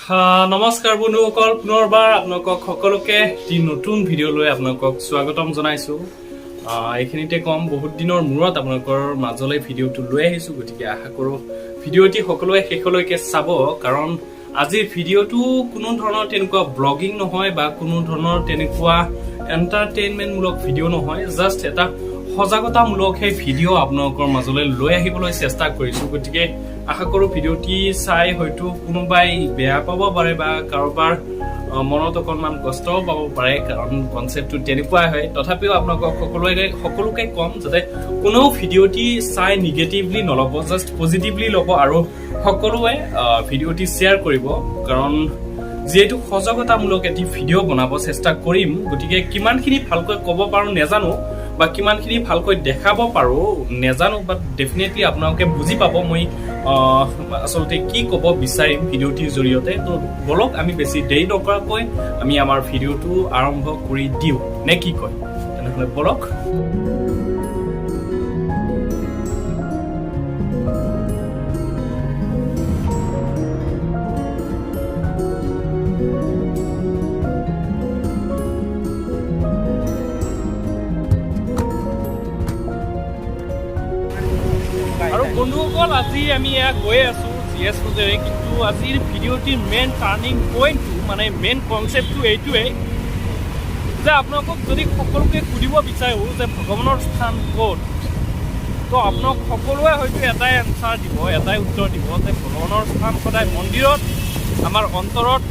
নমস্কাৰ বন্ধুসকল, পুনৰবাৰ আপোনালোকক সকলোকে এটি নতুন ভিডিঅ' লৈ আপোনালোকক স্বাগতম জনাইছোঁ। এইখিনিতে ক'ম, বহুত দিনৰ মূৰত আপোনালোকৰ মাজলৈ ভিডিঅ'টো লৈ আহিছোঁ, গতিকে আশা কৰোঁ ভিডিঅ'টি সকলোৱে শেষলৈকে চাব। কাৰণ আজিৰ ভিডিঅ'টো কোনো ধৰণৰ তেনেকুৱা ব্লগিং নহয় বা কোনো ধৰণৰ তেনেকুৱা এণ্টাৰটেইনমেণ্টমূলক ভিডিঅ' নহয়, জাষ্ট এটা সজাগতামূলকহে ভিডিঅ' আপোনালোকৰ মাজলৈ লৈ আহিবলৈ চেষ্টা কৰিছোঁ। গতিকে আশা কৰোঁ ভিডিঅ'টি চাই হয়তো কোনোবাই বেয়া পাব পাৰে বা কাৰোবাৰ মনত অকণমান কষ্টও পাব পাৰে, কাৰণ কনচেপ্টটো তেনেকুৱাই হয়। তথাপিও আপোনালোকক সকলোকে ক'ম যাতে কোনেও ভিডিঅ'টি চাই নিগেটিভলি নল'ব, জাষ্ট পজিটিভলি ল'ব আৰু সকলোৱে ভিডিঅ'টি শ্বেয়াৰ কৰিব। কাৰণ যিহেতু সজাগতামূলক এটি ভিডিঅ' বনাব চেষ্টা কৰিম, গতিকে কিমানখিনি ভালকৈ ক'ব পাৰোঁ নেজানো বা কিমানখিনি ভালকৈ দেখাব পাৰোঁ নেজানো, বাট ডেফিনেটলি আপোনালোকে বুজি পাব মই আচলতে কি ক'ব বিচাৰিম ভিডিঅ'টিৰ জৰিয়তে। তো বলক, আমি বেছি দেৰি নকৰাকৈ আমি আমাৰ ভিডিঅ'টো আৰম্ভ কৰি দিওঁ নে কি কয়? তেনেহ'লে বলক। আৰু বন্ধুসকল, আজি আমি এয়া গৈ আছো জি এছ ৰোডেৰে। কিন্তু আজিৰ ভিডিঅ'টিৰ মেইন টাৰ্ণিং পইণ্টটো, মানে মেইন কনচেপ্টটো এইটোৱেই যে আপোনালোকক যদি সকলোকে সুধিব বিচাৰোঁ যে ভগৱানৰ স্থান ক'ত, তো আপোনাক সকলোৱে হয়তো এটাই এনচাৰ দিব, এটাই উত্তৰ দিব যে ভগৱানৰ স্থান সদায় মন্দিৰত, আমাৰ অন্তৰত।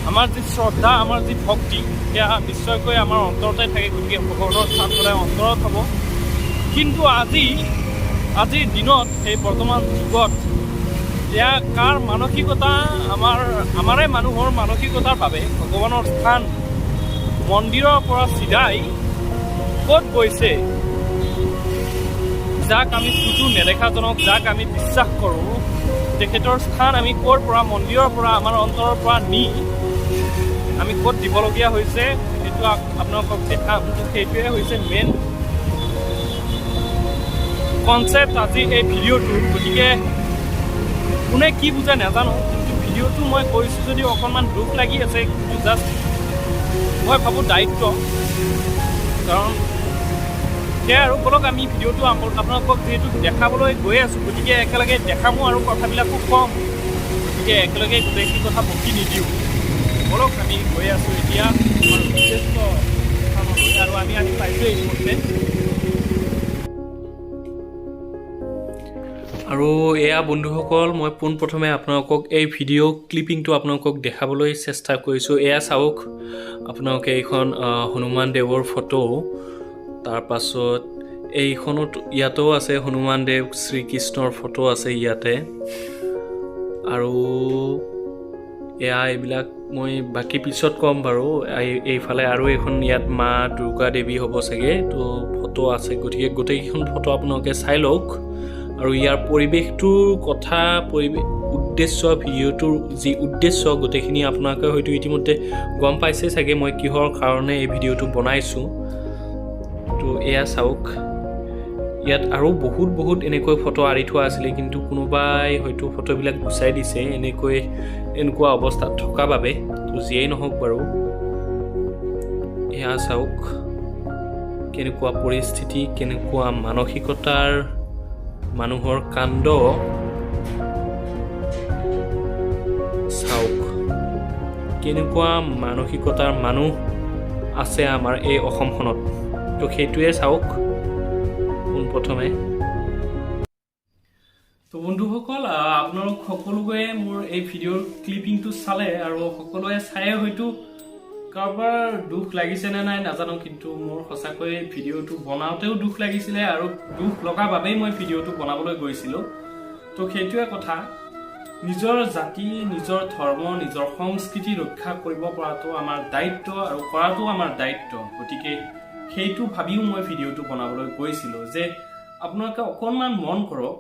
আমাৰ যি শ্ৰদ্ধা, আমাৰ যি ভক্তি, সেয়া নিশ্চয়কৈ আমাৰ অন্তৰতে থাকে। গতিকে ভগৱানৰ স্থান সদায় অন্তৰত হ'ব। কিন্তু আজিৰ দিনত, এই বৰ্তমান যুগত এয়া কাৰ মানসিকতা, আমাৰে মানুহৰ মানসিকতাৰ বাবে ভগৱানৰ স্থান মন্দিৰৰ পৰা চিধাই ক'ত গৈছে? যাক আমি পুজো, নেদেখাজনক যাক আমি বিশ্বাস কৰোঁ, তেখেতৰ স্থান আমি ক'ৰ পৰা, মন্দিৰৰ পৰা, আমাৰ অন্তৰৰ পৰা নি আমি ক'ত দিবলগীয়া হৈছে, সেইটো আপোনালোকক দেখাম। তো সেইটোৱে হৈছে মেইন কনচেপ্ট আজি এই ভিডিঅ'টোৰ। গতিকে কোনে কি বুজে নাজানো, কিন্তু ভিডিঅ'টো মই কৰিছোঁ যদিও অকণমান দুখ লাগি আছে, কিন্তু জাষ্ট মই ভাবোঁ দায়িত্ব, কাৰণ সেয়াই। আৰু বলক, আমি ভিডিঅ'টো আপোনালোকক যিহেতু দেখাবলৈ গৈ আছোঁ, গতিকে একেলগে দেখামো আৰু কথাবিলাকো ক'ম। গতিকে একেলগে গোটেইখিনি কথা বকি নিদিওঁ। বলক, আমি গৈ আছোঁ এতিয়া আমাৰ উদ্দেশ্য স্থানলৈ আৰু আমি আহি পাইছোঁ ইতিমধ্যে। আৰু এয়া বন্ধুসকল, মই পোনপ্ৰথমে আপোনালোকক এই ভিডিঅ' ক্লিপিংটো আপোনালোকক দেখাবলৈ চেষ্টা কৰিছোঁ। এয়া চাওক আপোনালোকে, এইখন হনুমান দেৱৰ ফটো। তাৰপাছত এইখনত ইয়াতেও আছে হনুমান দেৱ, শ্ৰীকৃষ্ণৰ ফটো আছে ইয়াতে। আৰু এয়া এইবিলাক মই বাকী পিছত ক'ম বাৰু। এইফালে আৰু এইখন ইয়াত মা দুৰ্গা দেৱী হ'ব চাগে, তো ফটো আছে। গতিকে গোটেইকেইখন ফটো আপোনালোকে চাই লওক। আৰু ইয়াৰ পৰিৱেশটোৰ কথা, পৰিৱেশ উদ্দেশ্য, ভিডিঅ'টোৰ যি উদ্দেশ্য, গোটেইখিনি আপোনালোকে হয়তো ইতিমধ্যে গম পাইছে চাগে মই কিহৰ কাৰণে এই ভিডিঅ'টো বনাইছোঁ। তো এয়া চাওক, ইয়াত আৰু বহুত বহুত এনেকৈ ফটো আঁৰি থোৱা আছিলে, কিন্তু কোনোবাই হয়তো ফটোবিলাক গুচাই দিছে এনেকুৱা অৱস্থাত থকা বাবে। তো যিয়েই নহওক বাৰু, এয়া চাওক কেনেকুৱা পৰিস্থিতি, কেনেকুৱা মানসিকতাৰ মানুহৰ কাণ্ড চাওক, কেনেকুৱা মানসিকতাৰ মানুহ আছে আমাৰ এই অসমখনত। তো সেইটোৱে চাওক পোনপ্ৰথমে। তো বন্ধুসকল, আপোনালোক সকলোৱে মোৰ এই ভিডিঅ'ৰ ক্লিপিংটো চালে আৰু সকলোৱে চাই হয়তো কাৰোবাৰ দুখ লাগিছে নে নাই নাজানো, কিন্তু মোৰ সঁচাকৈ ভিডিঅ'টো বনাওঁতেও দুখ লাগিছিলে আৰু দুখ লগা বাবেই মই ভিডিঅ'টো বনাবলৈ গৈছিলোঁ। তো সেইটোৱে কথা, নিজৰ জাতি, নিজৰ ধৰ্ম, নিজৰ সংস্কৃতি ৰক্ষা কৰিব পৰাটো আমাৰ দায়িত্ব আৰু কৰাটো আমাৰ দায়িত্ব। গতিকে সেইটো ভাবিও মই ভিডিঅ'টো বনাবলৈ গৈছিলোঁ যে আপোনালোকে অকণমান মন কৰক,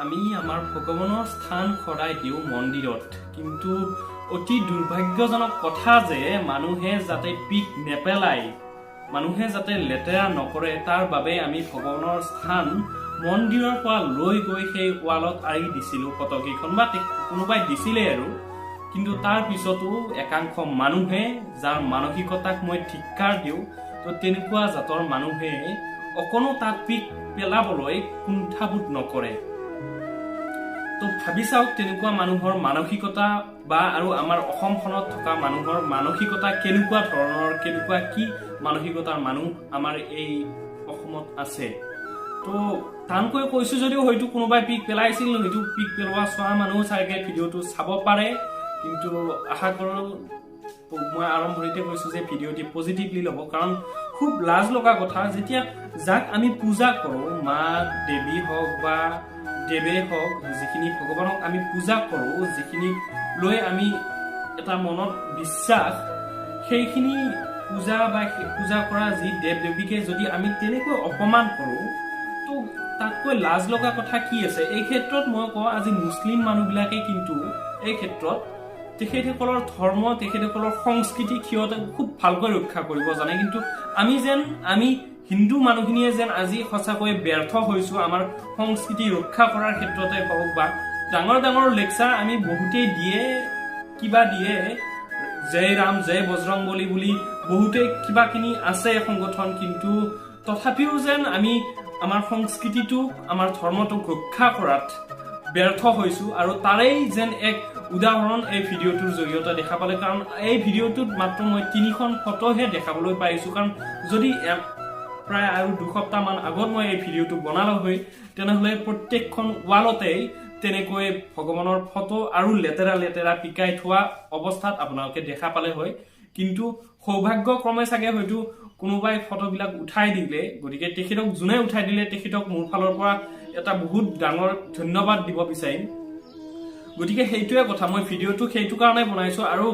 আমি আমাৰ ভগৱানৰ স্থান সদায় দিওঁ মন্দিৰত, কিন্তু অতি দুৰ্ভাগ্যজনক কথা যে মানুহে যাতে পিক নেপেলায়, মানুহে যাতে লেতেৰা নকৰে, তাৰ বাবে আমি ভগৱানৰ স্থান মন্দিৰৰ পৰা লৈ গৈ সেই ৱালত আঁৰি দিছিলোঁ ফটোকেইখন বা কোনোবাই দিছিলে। আৰু কিন্তু তাৰ পিছতো একাংশ মানুহে, যাৰ মানসিকতাক মই ধিক্কাৰ দিওঁ, তো তেনেকুৱা জাতৰ মানুহে অকণো তাত পিক পেলাবলৈ কুণ্ঠাবোধ নকৰে। তো ভাবি চাওক, তেনেকুৱা মানুহৰ মানসিকতা বা আৰু আমাৰ অসমখনত থকা মানুহৰ মানসিকতা কেনেকুৱা ধৰণৰ, কেনেকুৱা কি মানসিকতাৰ মানুহ আমাৰ এই অসমত আছে। তো টানকৈ কৈছো যদিও হয়তো কোনোবাই পিক পেলাইছিল, হয়তো পিক পেলোৱা চোৱা মানুহ চাগে ভিডিঅ'টো চাব পাৰে। কিন্তু আশা কৰোঁ, মই আৰম্ভণিতে কৈছো যে ভিডিঅ'টি পজিটিভলি ল'ব, কাৰণ খুব লাজ লগা কথা, যেতিয়া যাক আমি পূজা কৰোঁ, মা দেৱী হওক বা দেৱে হওক, যিখিনি ভগৱানক আমি পূজা কৰোঁ, যিখিনি লৈ আমি এটা মনত বিশ্বাস, সেইখিনি পূজা বা পূজা কৰা যি দেৱ দেৱীকে যদি আমি তেনেকৈ অপমান কৰোঁ, তো তাতকৈ লাজ লগা কথা কি আছে? এই ক্ষেত্ৰত মই কওঁ, আজি মুছলিম মানুহবিলাকে কিন্তু এই ক্ষেত্ৰত তেখেতসকলৰ ধৰ্ম, তেখেতসকলৰ সংস্কৃতিক সিহঁতে খুব ভালকৈ ৰক্ষা কৰিব জানে। কিন্তু আমি হিন্দু মানুহখিনিয়ে যেন আজি সঁচাকৈ ব্যৰ্থ হৈছো আমাৰ সংস্কৃতি ৰক্ষা কৰাৰ ক্ষেত্ৰতে হওক, বা ডাঙৰ ডাঙৰ লেকচাৰ আমি বহুতেই দিয়ে, কিবা দিয়ে, জয় ৰাম, জয় বজৰং বলী বুলি বহুতে কিবাখিনি আছে সংগঠন, কিন্তু তথাপিও যেন আমি আমাৰ সংস্কৃতিটোক, আমাৰ ধৰ্মটোক ৰক্ষা কৰাত ব্যৰ্থ হৈছো। আৰু তাৰেই যেন এক উদাহৰণ এই ভিডিঅ'টোৰ জৰিয়তে দেখা পালে, কাৰণ এই ভিডিঅ'টোত মাত্ৰ মই তিনিখন ফটোহে দেখাবলৈ পাইছো। কাৰণ যদি প্ৰায় আৰু 2 সপ্তাহমান আগত মই এই ভিডিঅ'টো বনালো হয়, তেনেহ'লে প্ৰত্যেকখন ৱালতেই তেনেকৈ ভগৱানৰ ফটো আৰু লেতেৰা লেতেৰা পিকাই থোৱা অৱস্থাত আপোনালোকে দেখা পালে হয়। কিন্তু সৌভাগ্যক্ৰমে চাগে হয়তো কোনোবাই ফটোবিলাক উঠাই দিলে। গতিকে তেখেতক, যোনে উঠাই দিলে, তেখেতক মোৰ ফালৰ পৰা এটা বহুত ডাঙৰ ধন্যবাদ দিব বিচাৰিম। গতিকে সেইটোৱে কথা, মই ভিডিঅ'টো সেইটো কাৰণে বনাইছো। আৰু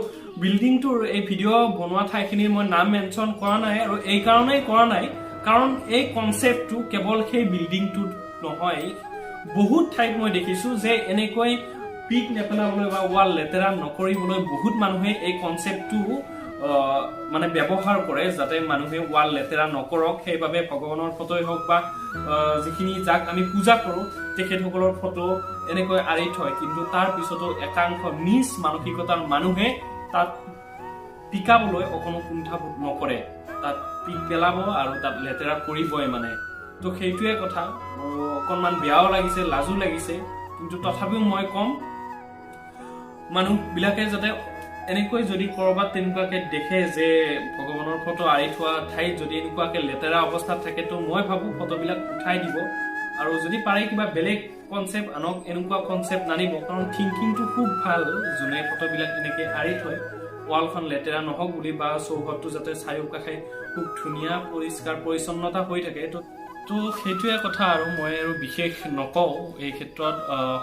বিল্ডিংটোৰ, এই ভিডিঅ' বনোৱা ঠাইখিনিৰ মই নাম মেনশ্যন কৰা নাই, আৰু এই কাৰণেই কৰা নাই, কাৰণ এই কনচেপ্টটো কেৱল সেই বিল্ডিংটোত নহয়, বহুত ঠাইত মই দেখিছো যে এনেকৈ পিক নেপেলাবলৈ বা ৱাল লেতেৰা নকৰিবলৈ বহুত মানুহে এই কনচেপ্টটো মানে ব্যৱহাৰ কৰে, যাতে মানুহে ৱাল লেতেৰা নকৰক। সেইবাবে ভগৱানৰ ফটোই হওক বা যিখিনি যাক আমি পূজা কৰোঁ, তেখেতসকলৰ ফটো এনেকৈ আঁৰি থয়। কিন্তু তাৰ পিছতো একাংশ নীচ মানসিকতাৰ মানুহে তাত পিকাবলৈ অকণো কুণ্ঠাবোধ নকৰে। তাত পিক পেলাব আৰু তাত লেতেৰা কৰিবই মানে। তো সেইটোৱে কথা, অকণমান বেয়াও লাগিছে, লাজো লাগিছে, কিন্তু তথাপিও মই ক'ম, মানুহবিলাকে যাতে এনেকৈ যদি ক'ৰবাত তেনেকুৱাকে দেখে যে ভগৱানৰ ফটো আঁৰি থোৱা ঠাইত যদি এনেকুৱাকে লেতেৰা অৱস্থাত থাকে, তো মই ভাবো ফটোবিলাক উঠাই দিব, আৰু যদি পাৰে কিবা বেলেগ কনচেপ্ট আনক, এনেকুৱা কনচেপ্ট নানিব। কাৰণ থিংকিংটো খুব ভাল, যোনে ফটোবিলাক এনেকে আঁৰি থয় ৱালখন লেতেৰা নহওক বুলি, বা চৌহদটো যাতে চাৰিওকাষে খুব ধুনীয়া পৰিষ্কাৰ পৰিচ্ছন্নতা হৈ থাকে। তো সেইটোৱে কথা, আৰু মই আৰু বিশেষ নকওঁ। এই ক্ষেত্ৰত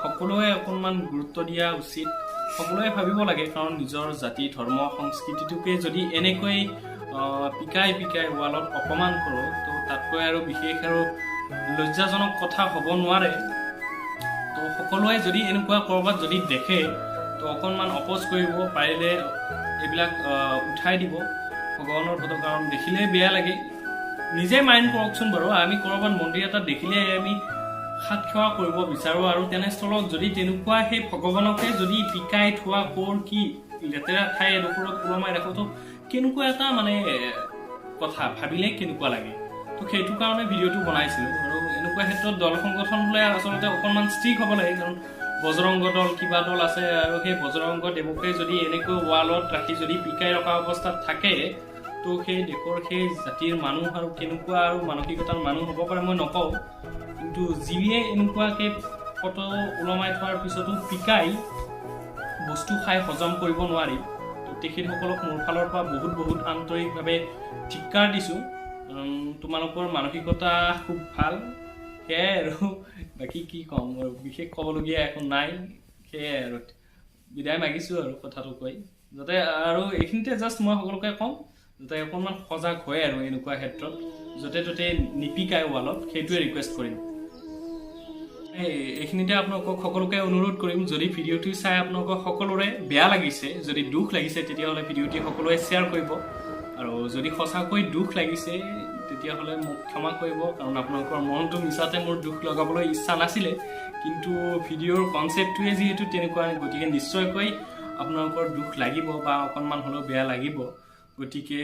সকলোৱে অকণমান গুৰুত্ব দিয়া উচিত, সকলোৱে ভাবিব লাগে, কাৰণ নিজৰ জাতি, ধৰ্ম, সংস্কৃতিটোকে যদি এনেকৈ পিকাই পিকাই ৱালত অপমান কৰোঁ, তো তাতকৈ আৰু বিশেষ আৰু লজ্জাজনক কথা হ'ব নোৱাৰে। তো সকলোৱে যদি এনেকুৱা ক'ৰবাত যদি দেখে, তো অকণমান অপ'জ কৰিব, পাৰিলে এইবিলাক উঠাই দিব ভগৱানৰ ফটো, কাৰণ দেখিলেই বেয়া লাগে। নিজে মাইণ্ড কৰকচোন বাৰু, আমি ক'ৰবাত মন্দিৰ এটা দেখিলে আমি সাত সেৱা কৰিব বিচাৰোঁ, আৰু তেনেস্থলত যদি তেনেকুৱা সেই ভগৱানকে যদি পিকাই থোৱা ক'ৰ কি লেতেৰা ঠাই এডোখৰত ওলমাই ৰাখোঁ, তো কেনেকুৱা এটা মানে কথা, ভাবিলে কেনেকুৱা লাগে। তো সেইটো কাৰণে ভিডিঅ'টো বনাইছিলোঁ। আৰু এনেকুৱা ক্ষেত্ৰত দল সংগঠনবোৰে আচলতে অকণমান ষ্ট্ৰিক্ট হ'ব লাগে, কাৰণ বজৰংগ দল, কিবা দল আছে, আৰু সেই বজৰংগ দেৱকে যদি এনেকৈ ৱালত ৰাখি যদি পিকাই ৰখা অৱস্থাত থাকে, তো সেই দেশৰ, সেই জাতিৰ মানুহ আৰু কেনেকুৱা আৰু মানসিকতাৰ মানুহ হ'ব পাৰে মই নকওঁ। কিন্তু যিয়ে এনেকুৱাকে ফটো ওলমাই থোৱাৰ পিছতো পিকাই বস্তু খাই হজম কৰিব নোৱাৰি, তো তেখেতসকলক মোৰ ফালৰ পৰা বহুত বহুত আন্তৰিকভাৱে ধিক্কাৰ দিছোঁ। তোমালোকৰ মানসিকতা খুব ভাল। সেয়াই আৰু, বাকী কি ক'ম আৰু, বিশেষ ক'বলগীয়া একো নাই। সেয়াই আৰু, বিদায় মাগিছোঁ আৰু কথাটো কৈ, যাতে আৰু এইখিনিতে জাষ্ট মই সকলোকে ক'ম যাতে অকণমান সজাগ হয় আৰু এনেকুৱা ক্ষেত্ৰত য'তে ত'তে নিপিকাই ৱালত, সেইটোৱে ৰিকুৱেষ্ট কৰিম। এইখিনিতে আপোনালোকক সকলোকে অনুৰোধ কৰিম, যদি ভিডিঅ'টো চাই আপোনালোকৰ সকলোৰে বেয়া লাগিছে, যদি দুখ লাগিছে, তেতিয়াহ'লে ভিডিঅ'টি সকলোৱে শ্বেয়াৰ কৰিব। আৰু যদি সঁচাকৈ দুখ লাগিছে, তেতিয়াহ'লে মোক ক্ষমা কৰিব, কাৰণ আপোনালোকৰ মনটো মিছাতে মোৰ দুখ লগাবলৈ ইচ্ছা নাছিলে। কিন্তু ভিডিঅ'ৰ কনচেপ্টটোৱে যিহেতু তেনেকুৱা, গতিকে নিশ্চয়কৈ আপোনালোকৰ দুখ লাগিব বা অকণমান হ'লেও বেয়া লাগিব। গতিকে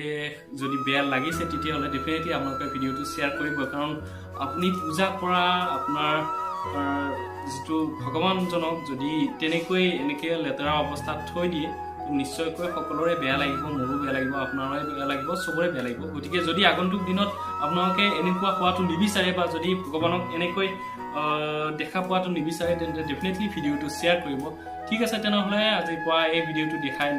যদি বেয়া লাগিছে, তেতিয়াহ'লে ডেফিনেটলি আপোনালোকে ভিডিঅ'টো শ্বেয়াৰ কৰিব, কাৰণ আপুনি পূজা কৰা আপোনাৰ যিটো ভগৱানজনক যদি তেনেকৈ এনেকৈ লেতেৰা অৱস্থাত থৈ দিয়ে, নিশ্চয়কৈ সকলোৰে বেয়া লাগিব, মোৰো বেয়া লাগিব, আপোনাৰে বেয়া লাগিব, চবৰে বেয়া লাগিব। গতিকে যদি আগন্তুক দিনত আপোনালোকে এনেকুৱা হোৱাটো নিবিচাৰে বা যদি ভগৱানক এনেকৈ দেখা পোৱাটো নিবিচাৰে, তেন্তে ডেফিনেটলি ভিডিঅ'টো শ্বেয়াৰ কৰিব। ঠিক আছে, তেনেহ'লে আজিৰ পৰা এই ভিডিঅ'টো দেখাই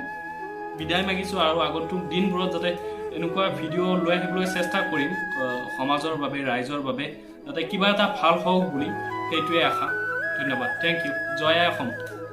বিদায় মাগিছোঁ আৰু আগন্তুক দিনবোৰত যাতে এনেকুৱা ভিডিঅ' লৈ আহিবলৈ চেষ্টা কৰিম, সমাজৰ বাবে, ৰাইজৰ বাবে, যাতে কিবা এটা ভাল হওক বুলি সেইটোৱে আশা। ধন্যবাদ, thank U, জয় আই অসম।